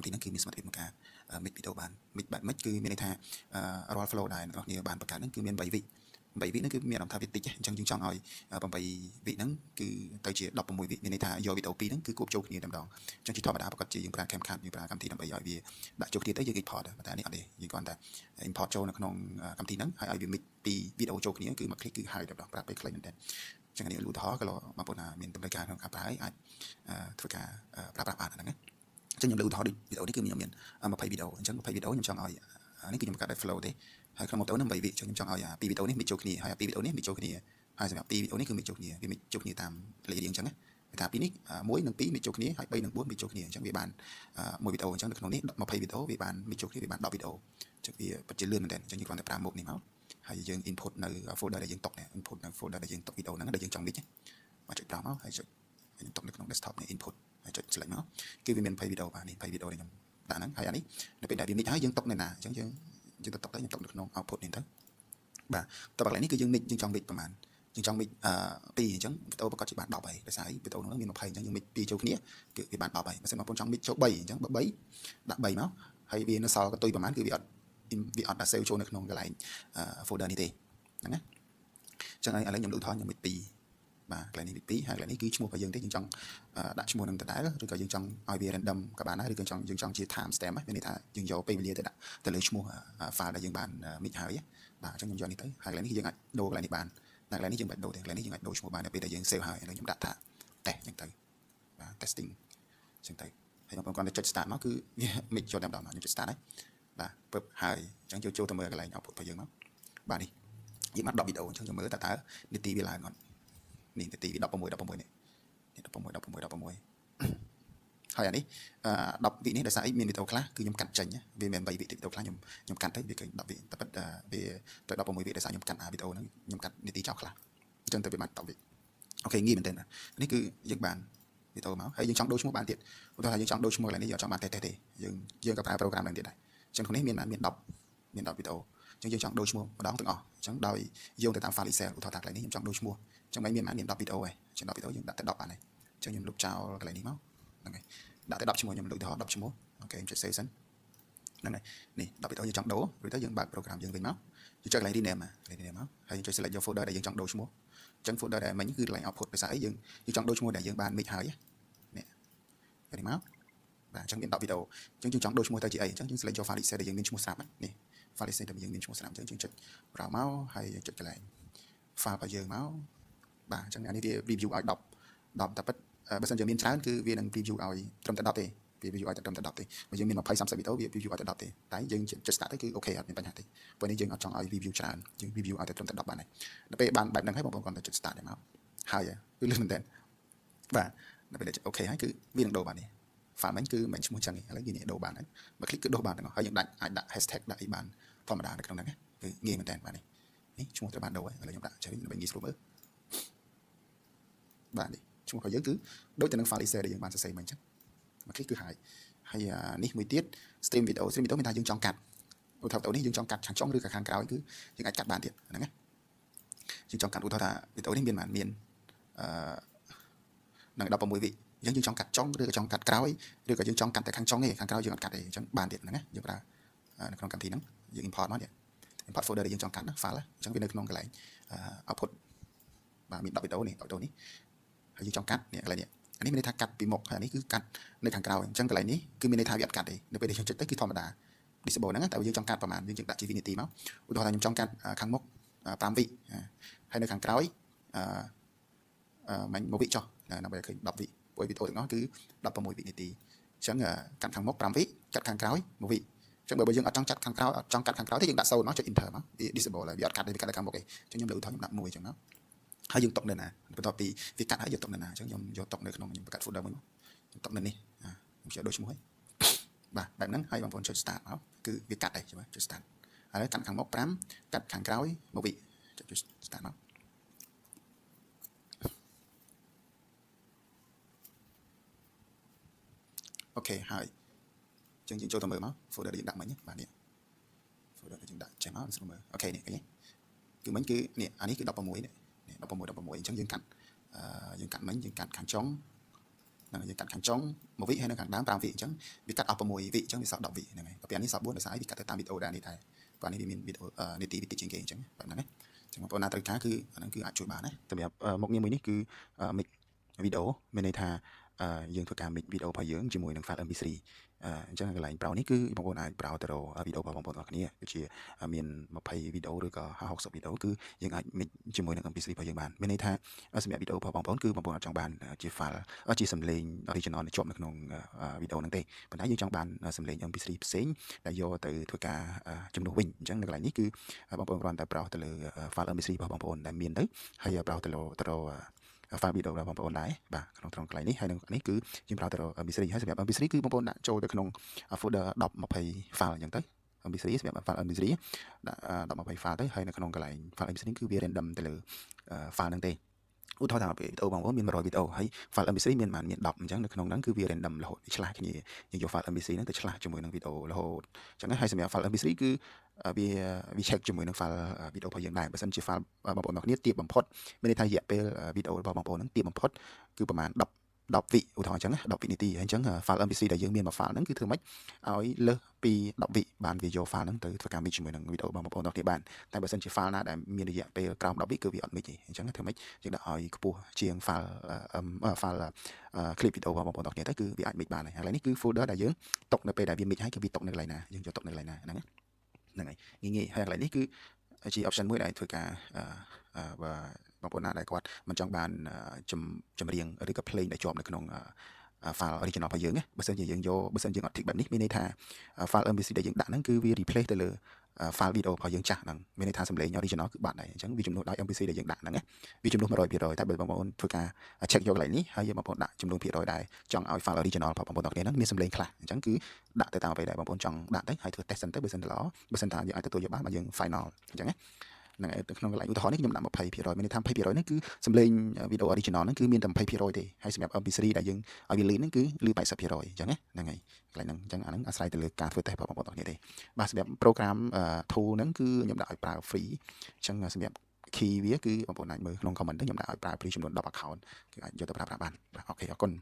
កម្មវិធីហ្នឹងគឺមានសមត្ថភាពក្នុងការ mix វីដេអូបាន mix បែប mix គឺមានន័យថារាល់ flow ដែលអ្នកនរគ្នាបានបង្កើតហ្នឹងគឺមាន8វិ8វិហ្នឹងគឺមានអារម្មណ៍ថាវាតិចអញ្ចឹងយើងចង់ឲ្យ8វិហ្នឹងគឺទៅជា16វិមានន័យថាយកវីដេអូ2ហ្នឹងគឺគួបចូលគ្នាតែម្ដងអញ្ចឹងជាធម្មតាប្រកាសជាយើងប្រើ CapCut យើងប្រើកម្មវិធីដើម្បីឲ្យវាដាក់ចូលគ្នាទៅយើង export ប៉ុន្តែនេះអត់ទេយើងគ្រាន់តែ import ចូលនៅក្នុងកម្មវិធីហ្នឹងហើយឲ្យវា mix ពីវីដេអូចូលគ្នាគឺមួយ click គឺហើយតែម្ដងប្រើពេលខ្លីមែនទែនអញ្ចឹងនេះឧទាហរណ៍ក៏បងប្អូនមានតម្រូវការក្នុងការប្រើអាចធ្វើការប្រើប្រាស់បានហ្នឹងណាអញ្ចឹងខ្ញុំលើកឧទាហរណ៍ដូចវីដេអូនេះគឺខ្ញុំមាន20វីដេអូអញ្ចឹង20វីដេអូខ្ញុំចង់ឲ្យនេះគឺខ្ញុំបង្កើតដោយ flow ទេហើយក្នុងវីដេអូហ្នឹង8វិអញ្ចឹងខ្ញុំចង់ឲ្យពីរវីដេអូនេះ mix ចូលគ្នាហើយពីរវីដេអូនេះ mix ចូលគ្នាហើយសម្រាប់ពីរវីដេអូនេះគឺ mix ចូលគ្នាវា mix ចូលគ្នាតាមលេខរៀងអញ្ចឹងណាគេថាពីរនេះ1និង2 mix ចូលគ្នាហើយ3និង4 mix ចូលគ្នាអញ្ចឹងវាបានមួយវីដេអូអញ្ចឹងនៅក្នុងនេះ20វីដេអូវាបាន mix ចូលគ្នាវាបាន10វីដេអូអញ្ចឹងវាពិតជាលឿនមែនទែនអញ្ចឹងយើងគ្រាន់តែប្រើមុខនេះមកហើយយើង input នៅ folder ដែលយើងទុកនេះ input នៅ folder ដែលយើងទុកវីដេអូហ្នឹងដែលយើងចង់ mix មកចុចប្រមកហើយចុចខ្ញុំទុកនៅក្នុង desktop នេះ input ហើយចុច select មកគឺវាមាន20វីដេអូបាទនេះ20វីដេអូដែលខ្ញុំដាក់ហ្នឹងហើយអានេះនៅពេលដែលវា mix ហើយយើងទុកនៅណាអញ្ចឹងយើងទៅទុកទៅខ្ញុំទុកនៅក្នុង output នេះទៅបាទតើកន្លែងនេះគឺយើង mix យើងចង់ mix ប្រហែលយើងចង់ mix អឺ2អញ្ចឹងវីដេអូប្រកាសជាបាន10ហើយដោយសារអីវីដេអូនោះមាន20អញ្ចឹងយើង mix 2ចូលគ្នាគឺវាបាន10ហើយបើសិនបងប្អូនចង់ mix ចូល3អញ្ចឹងបើ3ដាក់3មកហើយវានៅសល់កន្ទុយប្រហែលគឺវាអត់ដាក់ save ចូលនៅក្នុងកន្លែង folder នេះទេហ្នឹងណាអញ្ចឹងឥឡូវខ្ញុំលើកឧទាហរណ៍ខ្ញុំ mix 2បាទកន្លែងនេះ2ហើយកន្លែងនេះគឺឈ្មោះរបស់យើងទេយើងចង់ដាក់ឈ្មោះនឹងដដែលឬក៏យើងចង់ឲ្យវា random ក៏បានដែរឬក៏ចង់យើងចង់ជា time stamp មានន័យថាយើងយកពេលវេលាទៅដាក់ទៅលើឈ្មោះ file ដែលយើងបាន mix ហើយបាទអញ្ចឹងខ្ញុំយកនេះទៅហើយកន្លែងនេះយើងអាចដូរកន្លែងនេះបានតែកន្លែងនេះយើងមិនដូរទេកន្លែងនេះយើងអាចដូរឈ្មោះបាននៅពេលដែលយើង save ហើយឥឡូវខ្ញុំដាក់ថា test អញ្ចឹងទៅបាទ testing អញ្ចឹងទៅហើយបងប្អូនគ្រាន់តែចុច start មកគឺវា mix ចូលតែម្ដងខ្ញុំចុច start ហើយបាទពឹបហើយអញ្ចឹងចូលចូលទៅមើលកន្លែង output របស់យើងមកបាទនេះយើងបាន10វីដេអូអញ្ចឹងចូលមើលតើតើនាទីវាឡើងអត់នេះនាទីវា16 16នេះនេះ16 16 16ហើយអានេះ10វិនេះដោយសារអីមានវីដេអូខ្លះគឺខ្ញុំកាត់ចេញវាមិន8វិវីដេអូខ្លះខ្ញុំកាត់ទៅវាឃើញ10វិតែពិតវាទៅ16វិដោយសារខ្ញុំកាត់អាវីដេអូហ្នឹងខ្ញុំកាត់នាទីចោលខ្លះអញ្ចឹងទៅវាបាន10វិ OK ងាយមែនទែននេះគឺយើងបានវីដេអូមកហើយយើងចង់ដូរឈ្មោះបានទៀតឧទាហរណ៍ថាយើងចង់ដូរឈ្មោះកន្លែងនេះយើងចង់បានតេតេទេយើងយើងក៏ប្រើ program ហ្នឹងទៀតដែរអញ្ចឹងក្នុងនេះមានមាន10មាន10វីដេអូអញ្ចឹងយើងចង់ដូរឈ្មោះម្ដងទាំងអស់អញ្ចឹងដោយយោងទៅតាម file Excel ឧទាហរណ៍ថាកន្លែងនេះខ្ញុំចង់ដូរឈ្មោះអញ្ចឹងមិនមានមាន10វីដេអូហើយអញ្ចឹង10វីដេអូយើងដាក់តែ10បានហើយអញ្ចឹងខ្ញុំលុបចោលកន្លែងនេះមកហ្នឹងហើយដាក់តែ10ឈ្មោះខ្ញុំលើកឧទាហរណ៍10ឈ្មោះ OK ខ្ញុំចុច save សិនហ្នឹងហើយនេះ10វីដេអូយើងចង់ដូររួចទៅយើងបើក program យើងវិញមកយើងចុចកន្លែង rename កន្លែង rename មកហើយយើងចុច select យក folder ដែលយើងចង់ដូរឈ្មោះអញ្ចឹង folder ដែលមិញគឺកន្លែង output ដោយសារអីយើងយើងចង់ដូរឈ្មោះដែលយើងបាន mix ហើយនេះនេះមកបាទអញ្ចឹងមាន10វីដេអូអញ្ចឹងយើងចង់ដូរឈ្មោះទៅជាអីអញ្ចឹងយើង select យក file Excel ដែលយើងមានឈ្មោះស្រាប់នេះ file Excel ដែលយើងមានឈ្មោះស្រាប់អញ្ចឹងយើងចុច browse មកហើយយើងចុចកន្លែង file របស់យើងមកបាទអញ្ចឹងអានេះវា review ឲ្យ10 10តែពិតបើសិនជាមានច្រើនគឺវានឹង review ឲ្យត្រឹមតែ10ទេវា review ឲ្យតែត្រឹមតែ10ទេបើយើងមាន20 30វីដេអូវា review ឲ្យតែ10ទេតែយើងចុច start ទៅគឺ OK អត់មានបញ្ហាទេព្រោះនេះយើងអត់ចង់ឲ្យ review ច្រើនយើង review ឲ្យតែត្រឹមតែ10បានហើយដល់ពេលបានបែបហ្នឹងហើយបងប្អូនគ្រាន់តែចុច start ទៅមកហើយគឺលឿនមែនតើបាទដល់ពេល OK ហើយគឺវានឹងដូរបាននេះ file មិញគឺមិនឈ្មោះចឹងទេឥឡូវគេនេះដូរបានហើយបើ click គឺដូរបានទាំងអស់ហើយយើងដាច់អាចដាក់ hashtag ដាក់អីបានធម្មតានៅក្នុងហ្នឹងគឺងាយមែនតើបាទនេះនេះឈ្មោះត្រូវបានដូរហើយឥឡូវខ្ញុំដាក់ចេញដើម្បីងាយស្រួលមើលបាទនេះឈ្មោះរបស់យើងគឺដូចទៅនឹង file Excel ដែលយើងបានសរសេរមិញអញ្ចឹងមួយ click គឺហើយហើយនេះមួយទៀត trim video trim video មានថាយើងចង់កាត់ឧទាហរណ៍វីដេអូនេះយើងចង់កាត់ខាងចុងឬក៏ខាងក្រោយគឺយើងអាចកាត់បានទៀតហ្នឹងណាយើងចង់កាត់ឧទាហរណ៍ថាវីដេអូនេះមានមានអឺនឹង16វិអញ្ចឹងយើងចង់កាត់ចុងឬក៏ចង់កាត់ក្រោយឬក៏យើងចង់កាត់តែខាងចុងទេខាងក្រោយយើងអត់កាត់ទេអញ្ចឹងបានទៀតហ្នឹងណាយើងប្រើនៅក្នុងកម្មវិធីហ្នឹងយើង import មកនេះ import folder ដែលយើងចង់កាត់ណា file អញ្ចឹងវានៅក្នុងកន្លែង output បាទមាន10វីដេអូនេះ10វីដេអូនេះហើយយើងចង់កាត់នេះកន្លែងនេះអានេះមានន័យថាកាត់ពីមុខហើយអានេះគឺកាត់នៅខាងក្រោយអញ្ចឹងកន្លែងនេះគឺមានន័យថាវាអត់កាត់ទេនៅពេលដែលយើងចុចទៅគឺធម្មតា disable ហ្នឹងតែយើងចង់កាត់ប្រហែលយើងដាក់ជាវិនាទីមកឧទាហរណ៍ថាខ្ញុំចង់កាត់ខាងមុខ5វិហើយនៅខាងក្រោយអឺមិញ1វិចុះដើម្បីឲ្យឃើញ10វិព្រោះវីដេអូទាំងអស់គឺ16វិនាទីអញ្ចឹងកាត់ខាងមុខ5វិកាត់ខាងក្រោយ1វិអញ្ចឹងបើយើងអត់ចង់ចាត់ខាងក្រោយអត់ចង់កាត់ខាងក្រោយទេយើងដាក់0មកចុច enter មកវា disable ហើយវាអត់កាត់ទេវាកាត់តែខាងមុខទេអញ្ចឹងខ្ញុំលើកឧទាហរណ៍ខ្ញុំដាក់1អញ្ចឹងមកហើយយើងទុកនៅណាបន្ទាប់ពីវាកាត់ហើយយើងទុកនៅណាអញ្ចឹងខ្ញុំយកទុកនៅក្នុងខ្ញុំបង្កើត folder មួយមកខ្ញុំទុកនៅនេះខ្ញុំជឿដូរឈ្មោះហើយបាទបែបហ្នឹងហើយបងប្អូនចុច start មកគឺវាកាត់ហើយចុច start ហើយកាត់ខាងមុខ5កាត់ខាងក្រោយ1វិចុច start មក OK ហើយអញ្ចឹងយើងចូលទៅមើលមក folder ដែលយើងដាក់មិញបាទនេះ folder ដែលយើងដាក់ចេះមកស្រួលមើល OK នេះឃើញទេគឺមិញគឺនេះអានេះគឺ16នេះនេះ16 16អញ្ចឹងយើងកាត់អឺយើងកាត់មិញយើងកាត់ខាងចុង ហ្នឹងយើងកាត់ខាងចុង1វិហើយនៅខាងដើម5វិអញ្ចឹងវាកាត់អស់6វិអញ្ចឹងវាសល់10វិហ្នឹងហើយដល់ពេលនេះសល់4ដោយសារវាកាត់ទៅតាមវីដេអូដែរនេះដែរព្រោះនេះវាមានវីដេអូនីតិវាតិចជាងគេអញ្ចឹងបែបហ្នឹងណាចឹងបងប្អូនណាត្រូវការគឺអាហ្នឹងគឺអាចជួយបានណាសម្រាប់មុខងារមួយនេះគឺ mix វីដេអូមានន័យថាយើងធ្វើការ mix វីដេអូរបស់យើងជាមួយនឹង file MP3 អញ្ចឹងកន្លែង browse នេះគឺបងប្អូនអាច browse ទៅរកវីដេអូរបស់បងប្អូនទាំងអស់គ្នាដូចជាមាន20វីដេអូឬក៏60វីដេអូគឺយើងអាច mix ជាមួយនឹង MP3 របស់យើងបានមានន័យថាសម្រាប់វីដេអូរបស់បងប្អូនគឺបងប្អូនអត់ចង់បានជា file ជាសំឡេង original ជាប់នៅក្នុងវីដេអូហ្នឹងទេប៉ុន្តែយើងចង់បានសំឡេង MP3 ផ្សេងដែលយកទៅធ្វើការជំនួសវិញអញ្ចឹងនៅកន្លែងនេះគឺបងប្អូនគ្រាន់តែ browse ទៅលើ file MP3 របស់បងប្អូនដែលមានទៅហើយ browse ទៅលើ file វីដេអូរបស់បងប្អូនដែរបាទក្នុងត្រង់កន្លែងនេះហើយនឹងនេះគឺយើងប្រើទៅ MP3 ហើយសម្រាប់ MP3 គឺបងប្អូនដាក់ចូលទៅក្នុង folder 10 20 file អញ្ចឹងទៅ MP3 សម្រាប់ file MP3 ដាក់10 20 file ទៅហើយនៅក្នុងកន្លែង file MP3 គឺវា random ទៅលើ file ហ្នឹងទេឧទាហរណ៍ថាវីដេអូបងប្អូនមាន100វីដេអូហើយ file MP3 មានប៉ុន្មានមាន10អញ្ចឹងនៅក្នុងហ្នឹងគឺវា random រហូតវាឆ្លាស់គ្នាយើងយក file MP3 ហ្នឹងទៅឆ្លាស់ជាមួយនឹងវីដេអូរហូតអញ្ចឹងហើយសម្រាប់ file MP3 គឺវាវា check ជាមួយនឹង file វីដេអូរបស់យើងដែរបើសិនជា file បងប្អូនទាំងគ្នាទាបបំផុតមានន័យថារយៈពេលវីដេអូរបស់បងប្អូនហ្នឹងទាបបំផុតគឺប្រហែល10 10វិឧទាហរណ៍អញ្ចឹង10វិនាទីហើយអញ្ចឹង file MP3 ដែលយើងមានមួយ file ហ្នឹងគឺធ្វើម៉េចឲ្យលើសពី10វិបានវាយក file ហ្នឹងទៅធ្វើការ mix ជាមួយនឹងវីដេអូរបស់បងប្អូនទាំងគ្នាបានតែបើសិនជា file ណាដែលមានរយៈពេលក្រោម10វិគឺវាអត់ mix ទេអញ្ចឹងធ្វើម៉េចយើងដាក់ឲ្យខ្ពស់ជាង file file clip វីដេអូរបស់បងប្អូនទាំងគ្នាទៅគឺវាអាច mix បានហើយឥឡូវនេះគឺ folder ដែលយើងទុកនៅពេលដែលវា mix ហើយគឺវាទុកនៅកន្លែងណាយើងយកទុកនៅកន្លែងណាហ្នឹងហ្នឹងហើយងាយងាយហើយកន្លែងនេះគឺជា option មួយដែលធ្វើការបើបងប្អូនណាដែលគាត់មិនចង់បានចម្រៀងឬក៏ភ្លេងដែលជាប់នៅក្នុង file original របស់យើងណាបើសិនជាយើងយកបើសិនយើងអត់ tick បែបនេះមានន័យថា file MP3 ដែលយើងដាក់ហ្នឹងគឺវា replace ទៅលើ file video របស់យើងចាស់ហ្នឹងមានន័យថាសំឡេង original គឺបាត់ហើយអញ្ចឹងវាជំនួសដោយ MP3 ដែលយើងដាក់ហ្នឹងណាវាជំនួស100%តែបើបងប្អូនធ្វើការ check យកកន្លែងនេះហើយយើងបងប្អូនដាក់ចំនួនភាគរយដែរចង់ឲ្យ file original របស់បងប្អូនទាំងគ្នាហ្នឹងមានសំឡេងខ្លះអញ្ចឹងគឺដាក់ទៅតាមអ្វីដែលបងប្អូនចង់ដាក់ទៅហើយធ្វើ test សិនទៅបើសិនទៅល្អបើសិនថាយើងអាចទទួលយកបានបើយើង final អញ្ចឹងណាហ្នឹងហើយក្នុងកន្លែងឧទាហរណ៍នេះខ្ញុំដាក់20%មានន័យថា20%នេះគឺសំឡេងវីដេអូ original ហ្នឹងគឺមានតែ20%ទេហើយសម្រាប់ MP3 ដែលយើងឲ្យវាលឺហ្នឹងគឺលឺ80%អញ្ចឹងណាហ្នឹងហើយកន្លែងហ្នឹងអញ្ចឹងអាហ្នឹងអាស្រ័យទៅលើការធ្វើតេស្តរបស់បងប្អូនទាំងគ្នាទេបាទសម្រាប់ program tool ហ្នឹងគឺខ្ញុំដាក់ឲ្យប្រើ free អញ្ចឹងសម្រាប់ key វាគឺបងប្អូនអាចមើលក្នុង comment ទៅខ្ញុំដាក់ឲ្យប្រើ free ចំនួន10 account គឺអាចយកទៅប្រើប្រាស់បានបាទ OK អរគុណ។